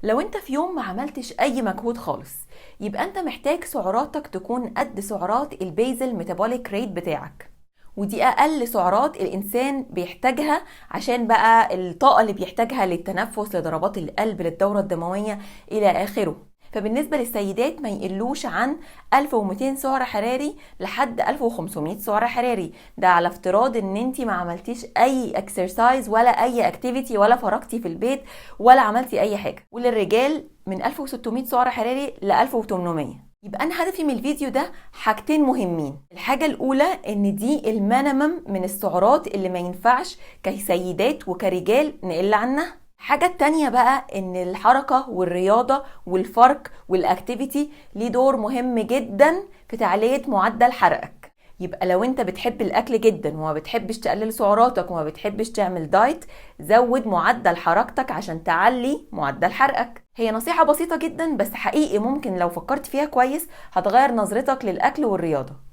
لو انت في يوم ما عملتش اي مجهود خالص، يبقى انت محتاج سعراتك تكون قد سعرات ال basal metabolic rate بتاعك، ودي اقل سعرات الانسان بيحتاجها عشان بقى الطاقة اللي بيحتاجها للتنفس، لضربات القلب، للدورة الدموية الى اخره. فبالنسبة للسيدات ما يقلوش عن 1200 سعر حراري لحد 1500 سعر حراري، ده على افتراض ان انتي ما عملتيش اي exercise ولا اي activity ولا فركتي في البيت ولا عملتي اي حاجة. وللرجال من 1600 سعر حراري ل 1800. يبقى انا هدفي من الفيديو ده حاجتين مهمين. الحاجة الاولى ان دي ال minimum من السعرات اللي ما ينفعش كسيدات وكرجال نقل عنها. الحاجة التانية بقى ان الحركة والرياضة والفرك وال activity ليه دور مهم جدا في تعلية معدل حرقك. يبقى لو انت بتحب الاكل جدا وما بتحبش تقلل سعراتك وما بتحبش تعمل diet، زود معدل حركتك عشان تعلي معدل حرقك. هي نصيحة بسيطة جدا بس حقيقي ممكن لو فكرت فيها كويس هتغير نظرتك للاكل والرياضة.